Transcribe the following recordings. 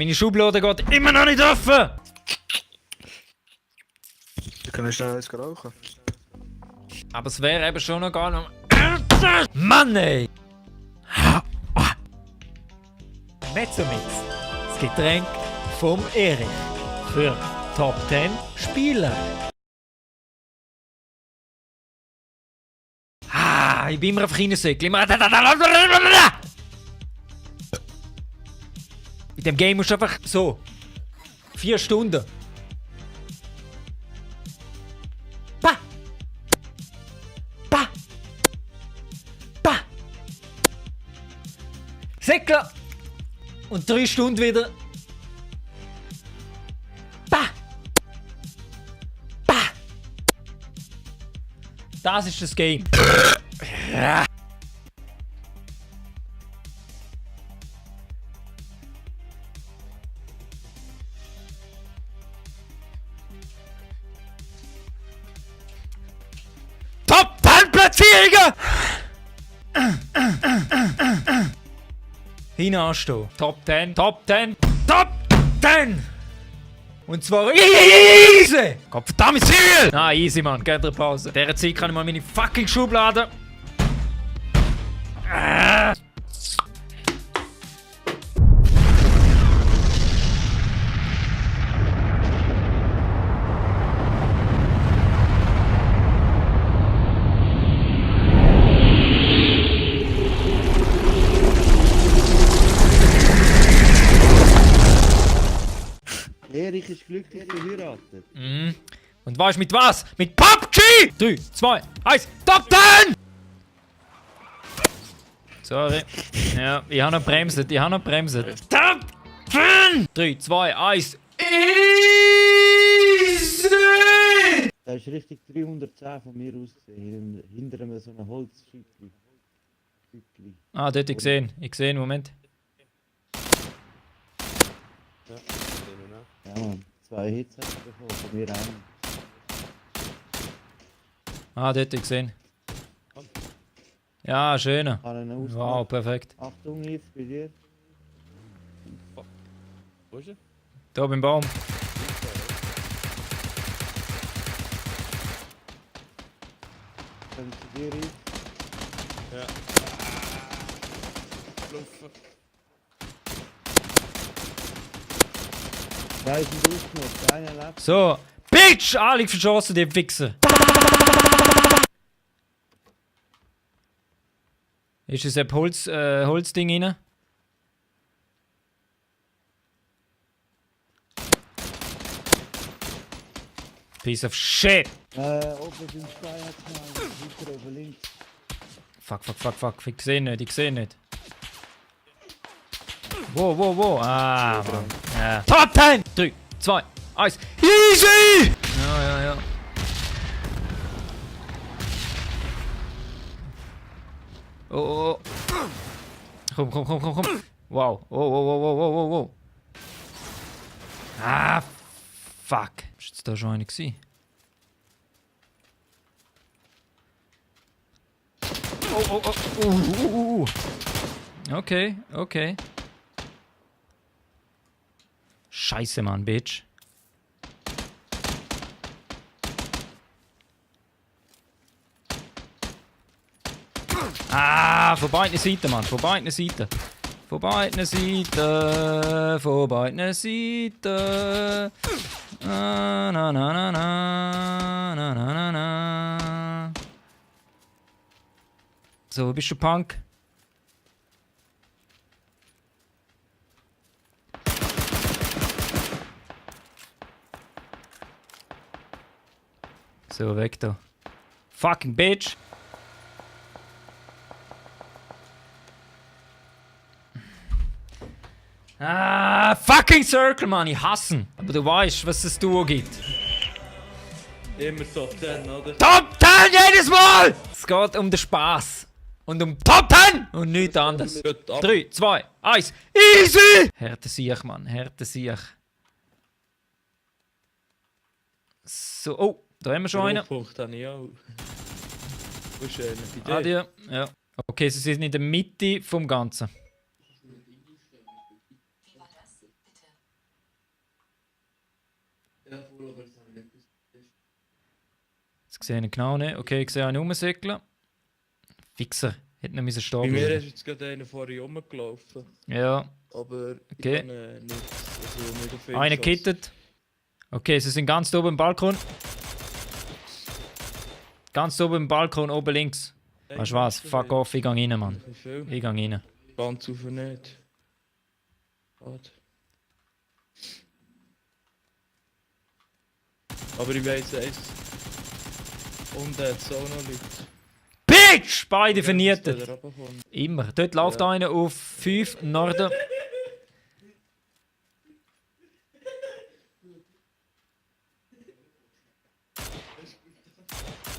meine Schublade geht immer noch nicht offen! Du kannst schnell eins rauchen. Aber es wäre eben schon noch gar nicht... Mann ey! Mezzomix, das Getränk vom Erich. Für Top 10 Spieler. Ich bin immer auf Kindersäckchen. In dem Game musst du einfach so. 4 Stunden. Pa! Pa! Pa! Säckler! Und 3 Stunden wieder. Pa! Pa! Das ist das Game. Top 10 Platzierungen! Hinanstehen. Top 10, Top 10, Top 10! Und zwar easy! Gott verdammt Ziel! Na, easy, Mann. Geht eine Pause. In dieser Zeit kann ich mal meine fucking Schublade. Erich ist glücklich verheiratet. Mhm. Und weißt du mit was? Mit PUBG! 3, 2, 1, Top 10! Sorry. Ja, ich habe noch bremst. Top 10! 3, 2, 1. Easy! Da ist richtig 310 von mir aus gesehen. Hinter einem so einem Holzschüttli. Ah, dort, ich sehe ihn, Moment. Ja, Mann. 2 Hits hat er davon, von mir einen. Ah, dort, ich sehe ihn. Ja, schöner. Kann ihn ausmachen. Wow, perfekt. Achtung, Yves, bei dir. Wo ist er? Da beim Baum. Dann zu dir, Yves. Ja. Lumpfen. 2 sind ausgenutzt, einer lebt. So. Bitch! Alle verschossen, die Wichser. Ist das ein Holzding rein? Piece of shit! Oben sind 2 hat genommen, weiter oben links. Fuck. Ich sehe nicht. Wow. Ah, Mann. Ja. Top 10! 3, 2, 1. Easy! Ja. Oh. Komm. Wow. Oh. Ah, fuck. Ist jetzt da schon einer gewesen? Oh. Okay. Scheiße, Mann, Bitch. Ah, von beiden Seiten, Mann. Von beiden Seiten. Na. So, bist du Punk? So, weg da. Fucking Bitch! Ah, fucking Circle, Mann, ich hasse ihn. Aber du weißt, was es Duo gibt. Immer Top 10, oder? Top 10 jedes Mal! Es geht um den Spaß. Und um Top 10! Und nichts anderes. 3, 2, 1. Easy! Härte Sieg, Mann, härte Sieg. So, oh, da haben wir schon einen. Punkt habe ich auch. Wo ist einer? Bei dir? Adieu. Ja. Okay, sie sind in der Mitte vom Ganzen. sehe ihn genau nicht. Okay, ich sehe einen rumsäckeln. Fixer. Hätte nicht müssen stehen Bei mir bleiben. ist jetzt gerade einer vorher rumgelaufen. Ja, Aber Okay. ich kann nichts. Also nicht auf ihn einer geschossen. kittet. Okay, sie sind ganz oben im Balkon. Ganz oben im Balkon, oben links. Weißt du was? Fuck off, ich gehe rein, Mann. Wie viel? Ich gehe rein. Ganz auf nicht. Schade. Aber ich weiss eins. Und jetzt auch noch Leute. Bitch! Beide vernietet. Der runterkommt. Immer. Dort läuft Ja. einer auf 5 Norden.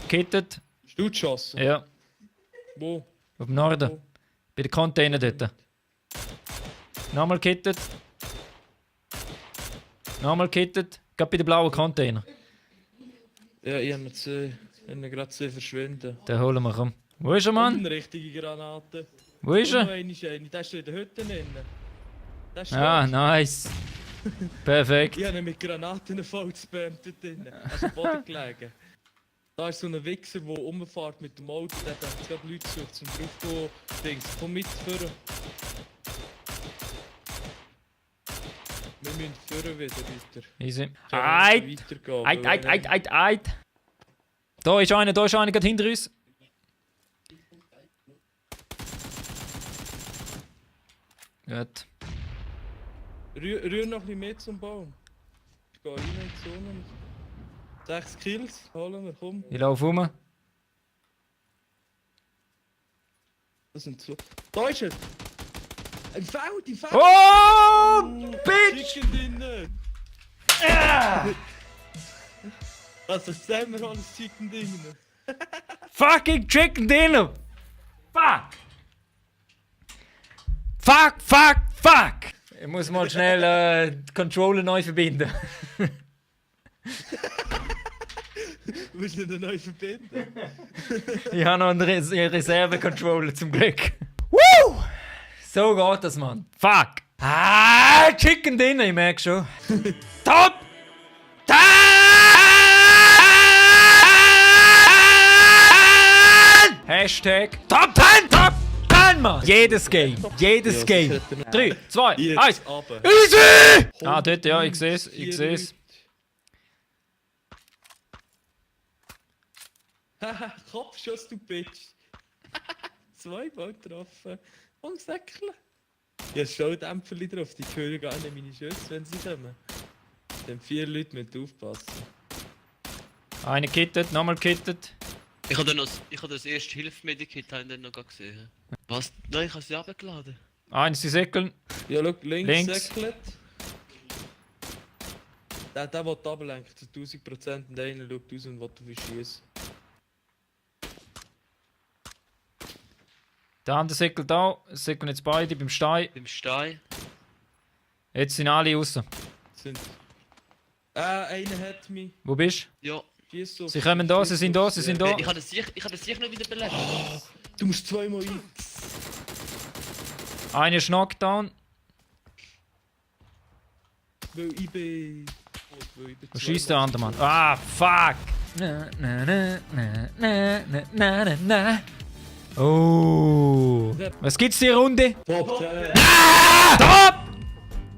Kittet. Hast du geschossen? Ja, Wo? auf dem Norden. Wo? Bei den Container dort. Nochmal kittet. Nochmal kittet. Gerade bei den blauen Container. Ja, ich habe ihn gerade gesehen verschwinden. Den holen wir, komm. Wo ist er, Mann? Eine richtige Granate. Wo ist er? Eine. Der ist in der Hütte drin. Der ist Ah, tot. nice. Perfekt. Ich habe ihn mit Granaten voll gespammt dort drin. Er ist am Boden gelegen. Da ist so ein Wichser, der rumfährt mit dem Auto. Der hat jetzt gerade Leute gesucht, zum draufgehen. Dings, komm mit vorne. Wir müssen vorne wieder weiter. Easy. Ja, Eit! weitergehen, Eit, weil eit, eit, eit, eit. Da ist einer gerade hinter uns. Gut. Rühr noch ein bisschen mehr zum Baum. Ich gehe rein in die Zone. 6 Kills, holen wir, komm. Ich laufe rum. Das sind so. Da ist er! Ein Feld, ein Feld! Oh, Bitch! Chicken drinnen! Also sehen wir alles Chicken drinnen. Fucking Chicken Dinner! Fuck! Fuck, fuck, fuck! Ich muss mal schnell die Controller neu verbinden. Willst du den neu verbinden? Ich habe noch einen Reserve-Controller zum Glück. Woo! So geht das, Mann. Fuck! Ah, Chicken Dinner, ich merke schon. Top! Top! Hashtag Top 10! Top 10, Mann! Jedes Game. Jedes Ja, Game. das hätte 3, 2, Jetzt 1. runter. Easy! Ah, dort, ja, ich sehe es. Ich sehe es. Haha, Kopfschuss, du Bitch. 2 Mal getroffen. Und Säckchen. Ja, Schaudämpfer drauf, die hören gar nicht meine Schüsse, wenn sie kommen. Dann 4 Leute müssen aufpassen. Einer kittet, nochmal kittet. Ich habe das erste Hilfe-Medikit dann noch gar gesehen. Was? Nein, ich habe sie abgeladen. Einer sie säckeln. Ja, schau, links, Links. Säcklet. Der will ablenken zu 1000% und einer schaut aus und will auf ihn schiessen. Der andere säckelt auch. Es säckeln jetzt beide beim Stein. Beim Stein. Jetzt sind alle außen. Sind. Einer hat mich. Wo bist Ja. Schieß auf. Sie kommen da, sie sind da, sie sind da. Ich habe das sicher noch wieder belebt. Du musst 2-mal ein. du? Einer ist Knockdown. Weil ich bin. Weil ich bin Wo schießt der andere, Mann? Ah, fuck! Na, na, na, na, na, na, na, na, na. Oh. Was gibt's die Runde? Top 10! Top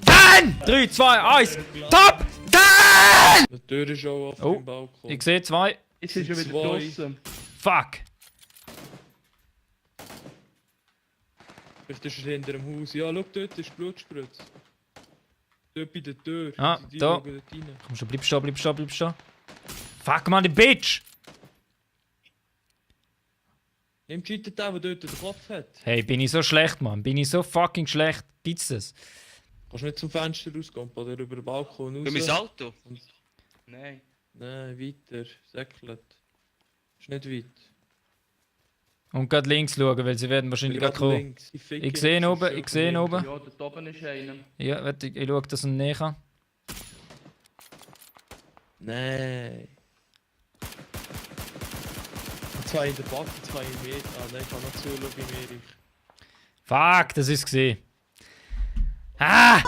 10! 3, 2, 1. Top 10! Die Tür ist auch auf Oh, dem Balkon. Ich sehe 2. Jetzt ist er wieder Zwei. draußen. Fuck! Vielleicht ist er hinter dem Haus. Ja, schau, dort ist Blutspritz. Dort bei der Tür. Ah, Die da. schauen dort rein. Komm schon, bleib stehen, bleib stehen, bleib stehen. Fuck, man, die Bitch! Nimm cheatet den, der dort den Kopf hat. Hey, bin ich so schlecht, Mann? Bin ich so fucking schlecht? Gibt's das? Kannst du nicht zum Fenster rausgehen oder über den Balkon raus? Für mein Auto. Nein. Nein, weiter. Säcklet. Ist nicht weit. Und gerade links schauen, weil sie werden wahrscheinlich gerade kommen. links. Ich sehe ihn oben, ich sehe ihn oben. Ja, dort oben ist einer. Ja, warte, ich schaue, dass er näher kann. Nein. 2 in der Backe, 2 im Meter. Ah nein, ich kann noch zuschauen bei mir. Fuck, das ist gesehen. Ah!